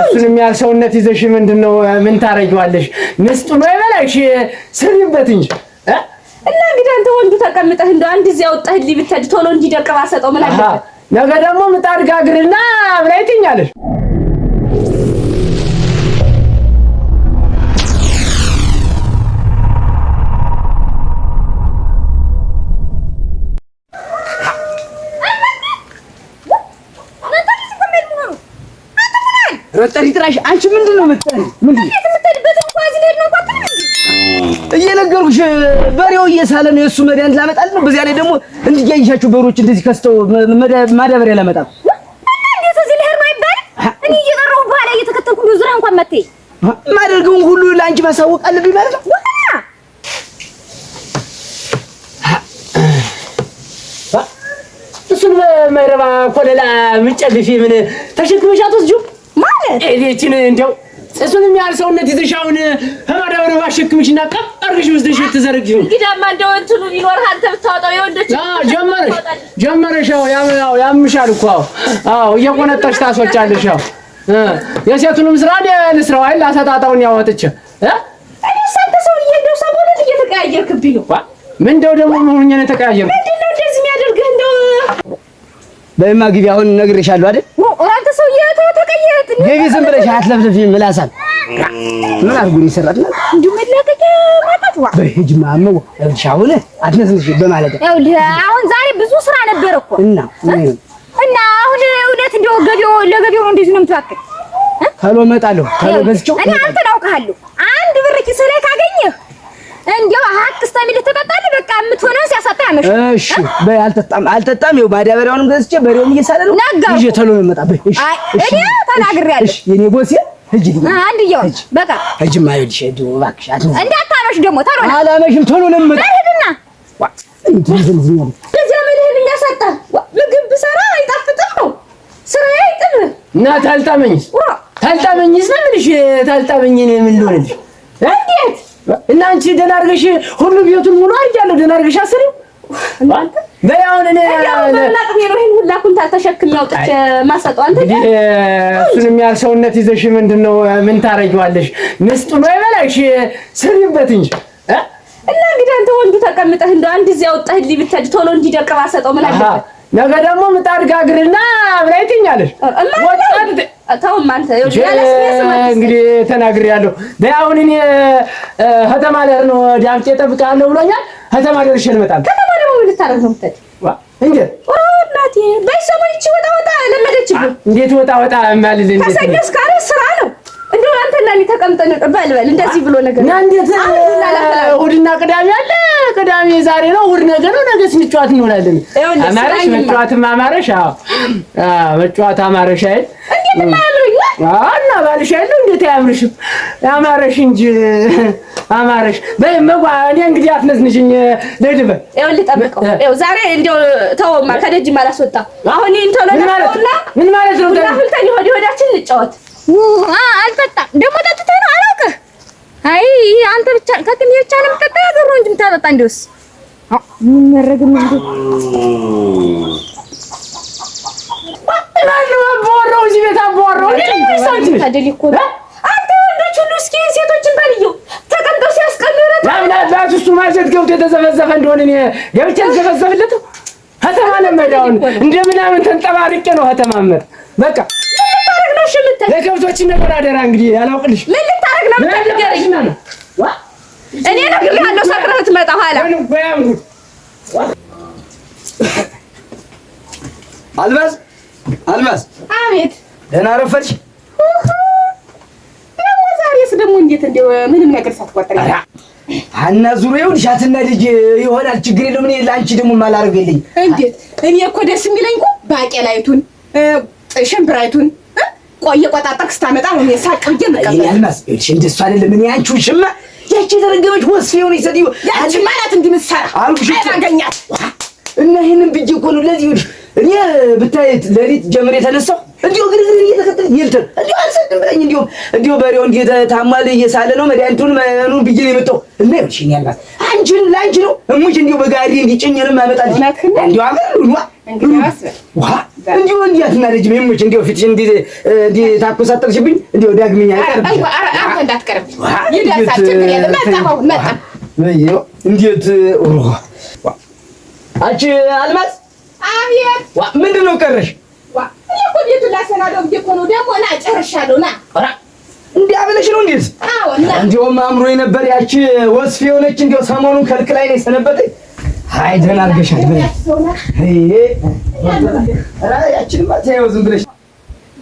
እሱን የሚያህል ሰውነት ይዘሽ ምንድን ነው ምን ታረጊዋለሽ? ምስጡ ነው የበላሽ፣ ስሪበት እንጂ። እና እንግዲህ አንተ ወንዱ ተቀምጠህ እንደው አንድ እዚህ አውጣህልኝ ብትሄድ ቶሎ እንዲደርቅ ባሰጠው ምን አለበት? ነገ ደግሞ ምጣድ ጋግርና አብራይ ትኛለሽ። ረጠሪ ጥራሽ አንቺ ምንድን ነው የምትጠሪ? ምንድን ነው እየነገርኩሽ፣ በሬው እየሳለ ነው። የእሱ መድኃኒት ላመጣልህ ነው። በዚያ ላይ ደግሞ እንዲያይሻቸው በሮች እንደዚህ ከስተው ማዳበሪያ ላመጣ ነው። እንዴት እዚህ ልሄድ ነው አይባልም። እኔ እየጠራሁ በኋላ እየተከተልኩ እንደው ዙሪያ እንኳን መተይ የማደርገውን ሁሉ ለአንቺ ማሳወቅ አለብኝ ማለት ነው። እሱን በማይረባ ኮለላ ምጨልፊ ምን ተሸክመሽ አትወስጂውም? ማለት እኔችን እንደው እሱን የሚያህል ሰውነት ይዘሽ አሁን ከማዳበሪያው ባሸክምሽና ቀጥ አድርገሽ ወስደሽ ትዘረግሽ። እንግዲያማ እንደው እንትኑ ቢኖርህ አንተ ብታወጣው የወንዶች ጀመረሽ ጀመረሽ። ያው ያምሻል እኮ። አዎ አዎ፣ እየቆነጠሽ ታስወጫለሽ። ያው የሴቱንም ስራ እኔ ልስራው አይደል? አሰጣጣውን ያወጥቼ እኔስ አንተ ሰውዬ እንደው ሰሞኑን እየተቀያየርክብኝ ነው። ምን እንደው ደግሞ ምን ሆኜ ነው የተቀያየርኩት? ምንድን ነው እንደዚህ የሚያደርግህ? እንደው በይማ ግቢ፣ አሁን እነግርሻለሁ አይደል? አንተ ሰውዬ ተቀየረ። ግቢ፣ ዝም ብለሽ አትለፍልፊ። ምላሳም ምን አድርጎ ነው የሰራት? እንዲሁ መላቀቂያ ማጣት ዋ። በይ ሂጂማ። አመው ይኸውልሽ፣ አሁን አትነስንሽ በማለት ይኸውልህ አሁን ዛሬ ብዙ ስራ ነበር እኮ እና ምን እና አሁን እውነት እንደው ገቢው ለገቢው ነው እንደዚህ ነው የምትባክል። ቶሎ እመጣለሁ፣ ቶሎ ገዝቼው እኔ አንተን አውቅሃለሁ። አንድ ብር ኪስህ ላይ ካገኘህ እንዲያው ሀቅ እስከሚልህ ትጠጣለህ። በቃ የምትሆነውን ሲያሳጣህ ያመሽ። እሺ በይ። አልጠጣም አልጠጣም። ይኸው ማዳበሪያውንም ገዝቼ በሬውም እየሳለ ነው ይዤ ቶሎ ነው የምመጣ። በይ እሺ። እኔ ተናግሬያለሁ። እሺ የኔ ቦሴ ሂጂ። አንድዬው በቃ ሂጂማ። ይኸውልሽ እንደው እባክሽ እንዳታመሽ ደግሞ ቶሎ ና። አላመሽም፣ ቶሎ ነው የምመጣ። ሂድና እንዴ እንደዚያ መልህን የሚያሳጣህ ምግብ ብሰራ አይጣፍጥም ነው ስራዬ አይጥምህ እና ታልጣመኝስ ታልጣመኝስ ነው የምልሽ። ታልጣመኝ እኔ ምን ልሆንልሽ? እንዴት እና አንቺ ደህና አድርገሽ ሁሉ ቤቱን ሙሉ አድርጊያለሁ። ደህና አድርገሽ አስሪው። በይ አሁን እኔ በምን አቅሜ ነው ይሄን ሁላ ኩንታል ተሸክሜ አውጥቼ ማሰጠው? አንተ እንግዲህ እሱን የሚያህል ሰውነት ይዘሽ ምንድን ነው ምን ታረጊዋለሽ? ምስጡ ነው የበላሽ፣ ስሪበት እንጂ። እና እንግዲህ አንተ ወንዱ ተቀምጠህ እንደው አንድ እዚህ አውጣህልኝ ብትሄድ ቶሎ እንዲደርቅ ባሰጠው ምን አለበት? ነገ ደግሞ ምጣድ ጋግርና አብራይ ትኛለሽ። ተውማ አንተ እንግዲህ ተናግሬያለሁ። በይ አሁን እኔ ከተማ ልሄድ ነው። ዳምጤ እጠብቅሃለሁ ብሎኛል። ከተማ ደርሼ ልመጣ ነው። ከተማ ደግሞ ምን ልታደርግ ነው የምትሄድ? እንዴት እናቴ በይ ሰሞን ይቺ ወጣ ወጣ ለመደችብህ። እንዴት ወጣ ወጣ የማልል እንዴት ከሰኞ እስከ ዓርብ ስራ ነው። እንደው አንተና እኔ ተቀምጠን በል በል እንደዚህ ብሎ ነገር እና እንዴት እሑድና ቅዳሜ አለ። ቅዳሜ ዛሬ ነው፣ እሑድ ነገ ነው። ነገ ስንጫወት እንውላለን። አማረሽ መጫወትም አማረሽ። አዎ አዎ መጫወት አማረሽ አይደል? እንዴት የማያምረኝ እና ባልሽ አይደል? እንዴት አያምርሽም? አማረሽ እንጂ አማረሽ። በይ መጓ እኔ እንግዲህ አትነዝንሽኝ። ልሂድ በል። ይኸውልህ ጠብቀው። ይኸው ዛሬ እንደው ተወማ ከደጅም አላስወጣም። አሁን ይሄን ቶሎ ነውና ምን ማለት ነው? ቡና አፍልተን የሆድ የሆዳችን እንጫወት። አልጠጣም ደግሞ ጠጥተህ ነው አላውቅህ። አይ አንተ ብቻ ከቅሜ ብቻ ነው የምጠጣው። ያገሩ እንጂ የምታጠጣ እንደውስ ምን መረግም እንዴ? ማነው አባወራው? እዚህ ቤት አባወራው አንተ ወንዶች ሁሉ እስኪ ሴቶችን ባልየው ተቀምጠው ሲያስቀኑ ምናልባት እሱ ማጀት ገብቶ የተዘፈዘፈ እንደሆነ እኔ ገብቼ ተዘፈዘፍለት ከተማ ለመድ አሁን እንደ ምናምን ተንጠባርቄ ነው ከተማ መጥ በቃ ምን ልታረግ ነው? እሺ የምትል ለከብቶችን ነገር አደራ እንግዲህ አላውቅልሽ። ምን ልታረግ ነው? የምትል ነው እኔ እነግርሃለሁ። ሰክረህ ትመጣ ኋላ አልማዝ አልማዝ፣ አቤት። ደህና አረፈድሽ? ደግሞ ዛሬስ ደግሞ እንዴት እንደው ምንም ነገር ሳትቆጥር አና ዙሮ ይኸውልሽ፣ አትናደጅ ይሆናል፣ ችግር የለውም። እኔ ለአንቺ ደግሞ የማላደርገው የለኝም። እንዴት እኔ እኮ ደስ የሚለኝ እኮ ባቄላይቱን ሽምብራይቱን ቆየ ቆጣጠርክ ስታመጣ ነው እኔ ሳቅ ብዬ የምቀበለው። አልማዝ ይኸውልሽ፣ እንደሱ አይደለም። እኔ አንቺ ውሽማ ያቺ የተረገመች ወስፌ የሆነች ሴትዮ ያቺ ማለት እንዲህ የምትሰራ አልኩሽ እኮ። አገኛት እና ይሄንን ብዬ እኮ ነው ለዚህ ይኸውልሽ፣ እኔ ብታይ ሌሊት ጀምሬ የተነሳሁ እንዲሁ ግርግር እየተከተለ ይልተን እንዲሁ አልሰጥም ብለኝ እንዲሁ እንዲሁ በሬው እንዲሁ ታሟል እየሳለ ነው መድኃኒቱን ምኑን ብዬ ነው የመጣሁ። እና ይኸውልሽ እኔ አልማዝ አንቺን ለአንቺ ነው እሙሽ እንዲሁ በጋሪ እንዲህ ጭኜ ነው የማመጣልሽ። እንዲሁ አገር ሉዋ እንግዲያውስ ውሃ እንዲሁ እንዲህ አትናደጂም። የሙች እንዲሁ ፊትሽ እንዲህ እንዲህ ታኮሳጠርሽብኝ እንዲሁ ዳግመኛ አይቀርብሽም። አንተ እንዳትቀርብ ይደርሳል። ችግር የለም። መጣሁ አሁን መጣሁ። እንዴት አንቺ አልማዝ? አቤት። ምንድን ነው ቀረሽ? እኔ እኮ ቤቱን ላሰናዳው ብዬሽ እኮ ነው። ደግሞ ና ጨርሻለሁ። ና እንዲህ አብለሽ ነው እንዴት? አዎ ና። እንዲያውም አምሮኝ ነበር ያቺ ወስፍ የሆነች እንዲያው ሰሞኑን ከልክላይ ነው የሰነበተኝ። አይ ደህና አድርገሻል። ያቺንማ ተይው ዝም ብለሽ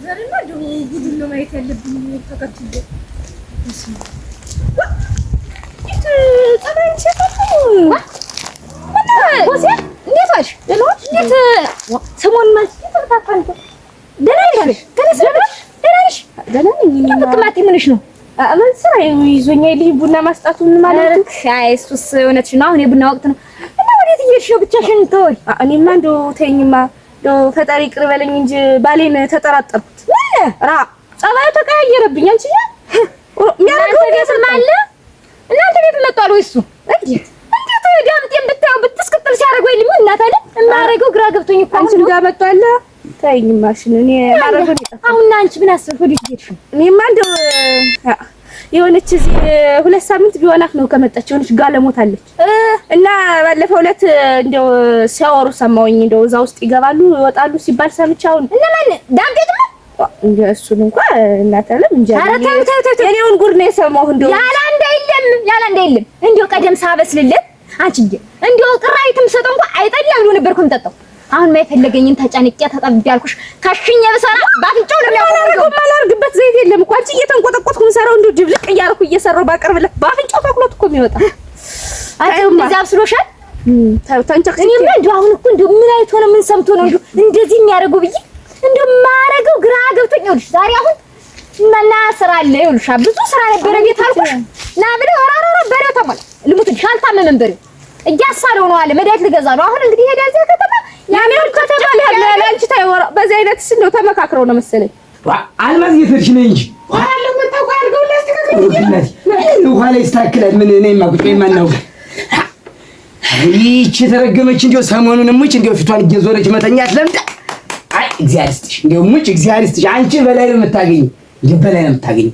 ዛሬማ እንደው ጉዱን ነው ማየት ያለብኝ። ተከትዬ እንዴት ዋልሽ? እንዴት ሰሞኑን ማለት ደህና ነሽ? ደህና ነሽ? ደህና ነኝ። ብቅ ምን ሆነሽ ነው? ምን ስራ ይዞኛል። ይሄ ቡና ማስጣቱን ማለት ነው። አይ እሱስ እውነትሽን ነው። አሁን የቡና ወቅት ነው እና ወዴት እየሄድሽ ነው ብቻሽን? ተወኝ። እኔማ እንደው ተይኝማ፣ እንደው ፈጣሪ ይቅር በለኝ እንጂ ባሌን ተጠራጠርኩት። ራ ጸባዩ ተቀያየረብኝ። አንቺ እናንተ ቤትም አለ እናንተ ቤት መጥቷል ወይ እሱ? እንዴት እንዴት ዳምጤን ብታየው ብትስቅጥል ሲያደርገው የለም እናት አይደል የማደርገው ግራ ገብቶኝ እኮ አንቺም ጋር መጥቷል። ተይኝማ እሺ። እኔ ማረገው አሁን አንቺ ምን አሰብሽ? ወዴት እየሄድሽ ነው? እኔማ እንደው የሆነች እዚህ 2 ሳምንት ቢሆናት ነው ከመጣች የሆነች ጋለሞታለች እና ባለፈው ዕለት እንደው ሲያወሩ ሰማሁኝ። እንደው እዛ ውስጥ ይገባሉ ይወጣሉ ሲባል ሰምቼ አሁን እና ማን ዳምጤ ድማ እንደ እሱን እንኳን እናት አለም እንጃ። ኧረ ተው ተው ተው፣ የኔውን ጉድ ነው የሰማሁ። እንደው ያለ አንድ የለም ያለ አንድ የለም። እንደው ቀደም ሳበስልለት አንቺዬ እንደው ቅራይትም ሰጠው እንኳን አይጠላ ብሎ ነበር እኮ የምጠጣው። አሁን የማይፈለገኝን ተጨንቄ ተጠብቤ አልኩሽ። ከሽኜ ብሰራ ባፍንጫው ነው የሚያውቀው። የማላደርግበት ዘይት የለም እኮ አንቺ እየተንቆጠቆጥኩ የምሰራው እንደው ድብልቅ እያደረኩ እየሰራሁ ባቀርብለት ባፍንጫው ተኩሎት እኮ የሚወጣ። አንቺ እንደዚያ አብስሎሻል። ተንቸክ እኔማ እንደው አሁን እኮ እንደው ምን አይቶ ነው ምን ሰምቶ ነው እንደው እንደዚህ የሚያደርገው ብዬ እንደው የማደርገው ግራ ገብቶኝ። ይኸውልሽ ዛሬ አሁን እና ስራ አለ ይኸውልሽ፣ ብዙ ስራ ነበረ ቤት አልኩሽ። ና ብለው ኧረ ኧረ በሬው ተሞላ። ልሙትልሽ አልታመመም በሬው እያሳለው ነው አለ። መድኃኒት ልገዛ ነው አሁን እንግዲህ ሄዳ እዚያ ከተማ ያኔው ከተማ ልሄድ ነው ያለ። አንቺ ታይወራ በዚህ አይነትስ እንደው ተመካክረው ነው መሰለኝ። አልማዝ የት ሄድሽ ነው እንጂ ውሃ ላይ ይስተካከላል። ምን እኔማ ቁጭ በይ ማናውቅ ይህች የተረገመች እንደው ሰሞኑን ሙች እንደው ፊቷን እየዞረች መተኛት ለምዳ። አይ እግዚአብሔር ይስጥሽ፣ እንደው ሙች እግዚአብሔር ይስጥሽ። አንቺ በላይ ነው የምታገኝ፣ በላይ ነው የምታገኝ።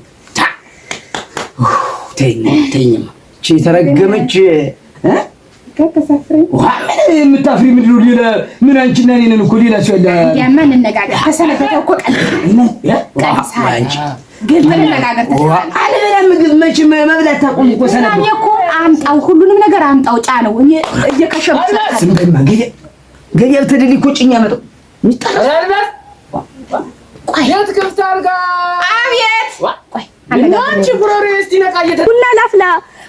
ተይኝ ተይኝማ፣ ይህች የተረገመች ምን የምታፍሪ ምንድን ነው? ሌላ ምን አንቺና እኔ ነን እኮ ሌላ ሰው ያለ ያማ እንነጋገር። ተሰነበተው እኮ ቀን ግልጽ እንነጋገር። አልበላም ምግብ መቼም መብላት ታቆም እኮ ሰነበተ። እኔ እኮ አምጣው፣ ሁሉንም ነገር አምጣው፣ ጫነው። እኔ እየከሸፍኩ ዝም በይማ። ገደል ተደልይ እኮ ጭኛ መጣሁ። የት ክፍት አድርጋ አቤት። ቆይ አንቺ ጉሮሮዬ እስቲ ነቃ ቡና ላፍላ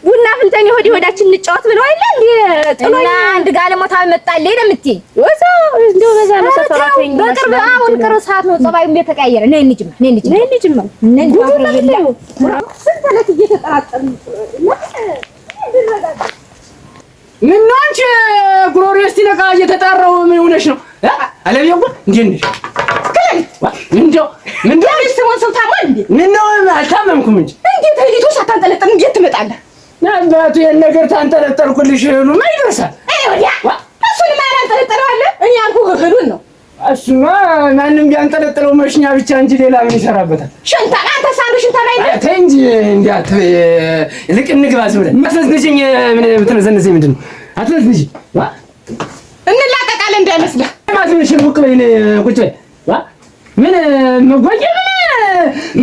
ቡና አፍልተን የሆድ የሆዳችን እንጫወት ብለው አይደል እንዴ? ጥሎኝ እና አንድ ጋለሞታ መጣልኝ ነው የምትይኝ? ወዛ እንደው በዛ ነው ሰፈሯ። ተይኝ በቅርብ አሁን ቅርብ ሰዓት ነው ጸባዩ የተቀያየረ። ነይ እንሂጂማ፣ ነይ እንሂጂማ፣ ነይ እንሂጂማ። ስንት ዕለት እየተጠራጠርን ምን ነው አንቺ ጉሮሮዬ እስቲ ነቃ እየተጣራሁ ምን ሆነሽ ነው? አለምዬ እንዴት ነሽ? እንደው ምንድነው ስሞን ሰው ታሟል እንዴ? ምነው አልታመምኩም እንጂ እንዴት እህሊቱ ሳታንጠለጥል እንዴት ትመጣለህ? አባቱ ይሄን ነገር ታንጠለጠልኩልሽ እህሉማ ይደርሳል። እኔ ወዲያ እሱንማ ያላንጠለጠለው አለ። እኔ ያልኩህ እህሉን ነው። እሱማ ማንም ቢያንጠለጥለው መሽኛ ብቻ እንጂ ሌላ ምን ይሰራበታል? ሽንታ አንተ ሳንዱ ሽንታ ላይ ተይ እንጂ እንዲህ አትበይ። ይልቅ እንግባ ዝም ብለን። አትነዝንዥኝ። ምን የምትነዘንዘኝ ምንድን ነው? አትነዝንዥኝ። እንላቀቃለን እንዳይመስልህ። ማትንሽ ቁጭ በይ፣ ቁጭ በይ። ምን መጓየ ምን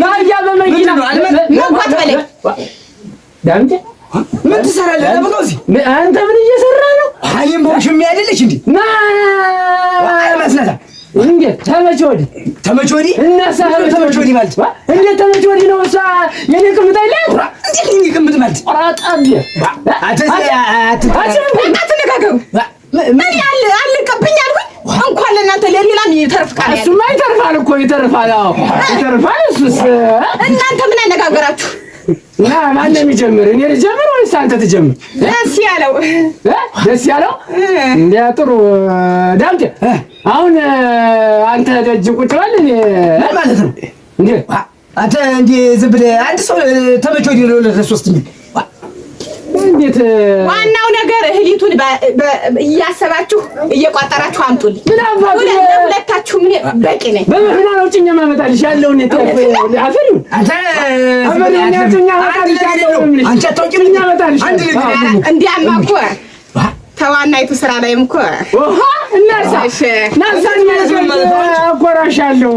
ማያ በመኪና መጓት በለኝ ዳምጤ ምን ትሰራለህ? ጠብቀው እዚህ አንተ ምን እየሰራህ ነው? እኔም በውሽሜ አይደለች እንዴ? አልማዝ ናታ። እንዴት ተመቼ ወዲህ ተመቼ ወዲህ እና ተመቼ ወዲህ ማለት እንዴት ተመቼ ወዲህ ነው? እሷ የኔ ቅምጥ አይደል? እንዴት የኔ ቅምጥ ማለት? አትነጋገሩ። እኔ አልቀብኝ አልኩኝ። እንኳን ለእናንተ ለሌላም ይተርፍ ቃል ያለ እሱማ ይተርፋል እኮ ይተርፋል። አዎ ይተርፋል። እሱስ እናንተ ምን አነጋገራችሁ? እና ማን ነው የሚጀምር? እኔ ልጀምር ወይስ አንተ ትጀምር? ደስ ያለው ደስ ያለው እንዲያ ጥሩ። ዳምጤ አሁን አንተ ደጅ ቁጭ በል። እኔ ማለት ነው እንዴ አንተ እንዴ ዝም ብለህ አንድ ሰው ተመቼ ወዲህ ነው ለሶስት የሚል እንዴት ዋናው ነገር እህሊቱን እያሰባችሁ እየቋጠራችሁ አምጡልኝ። ምን አባቱ ለሁለታችሁ ምን በቂ ነኝ። በመኪና ነው ጭኜ ማመጣልሽ ያለውን የጤፍ አፈር ይሁን አንተ አፈር ይሁን ጭኜ አመጣልሽ ያለውን የምልሽ። አንቺ አታውቂም። ጭኜ አመጣልሽ። አንድ ነገር አዎ። እንዲያማ እኮ ተዋናይቱ ስራ ላይም እኮ ውሃ እናሳ እሺ። ናሳን አኮራሻለሁ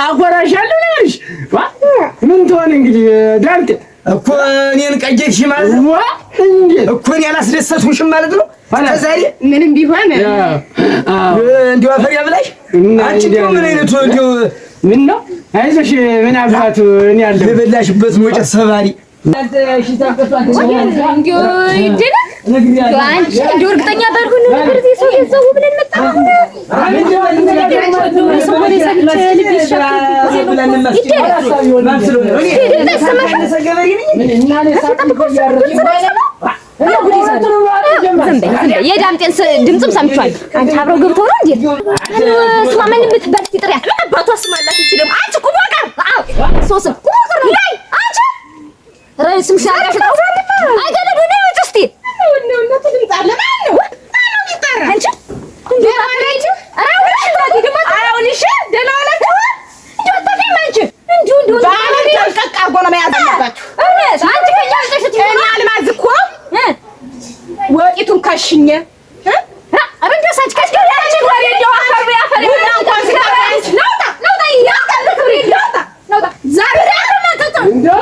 አኮራሻለሁ ልበልሽ። ዋ ምን ትሆን እንግዲህ ዳምጤ እኮ እኔን ቀየርሽ ማለት ነው ዋ እንዴት እኮ እኔ አላስደሰትኩሽም ማለት ነው። እስከ ዛሬ ምንም ቢሆን አዎ እንዲሁ አፈር ያብላሽ። እና አንቺ እንዲሁ ምን አይነቱ እንዲሁ ምን ነው አይዞሽ፣ ምን አባቱ እኔ አለሁ። የበላሽበት ወጨት ሰባሪ እንዲሁ ይደረግ አንቺ እንዲሁ እርግጠኛ ባልሆነ ነገር እዚህ ሰው የዘው ብለን መጣን። አሁን የዳምጤን ድምፅም ሰምቼዋለሁ። አንቺ አብረው ገብተው ነው እንዴ? ስማ ማን የምትባል እስኪ ጥሪያት። አባቷ ስም አላት ይቺ ደግሞ አንቺ ቁሞ ቀር አዎ ሶስም ቁሞ ቀር ነው። አንቺ ኧረ ስምሽ አልጋሽ አይገለዱ ነው ውጭ እስኪ ነው እናቱ ድምፅ አለ። ማን ነው ማን ነው የሚጠራ? አንቺ ደህና ዋላችሁ? አሁን እሺ፣ ደህና ዋላችሁ? እንዲሁ አታፍሪም አንቺ? እንዲሁ እንዲሁ ባለን ጠንቀቅ አድርጎ ነው መያዝ አለባችሁ። እውነት አንቺ ከእኛ ወጥተሽ ስትይ እኔ አልማዝ እኮ እ ወጢቱን ከሽኜ እ ኧረ እንደው አንቺ ከሽ ያንቺ ወሬ እንደው አፈር በይ አፈር ቡና እንኳን ስታፈላ ናውጣ ናውጣ ናውጣ ክብሬ ናውጣ ናውጣ ዛሬ እንደው ናውጣ እንደው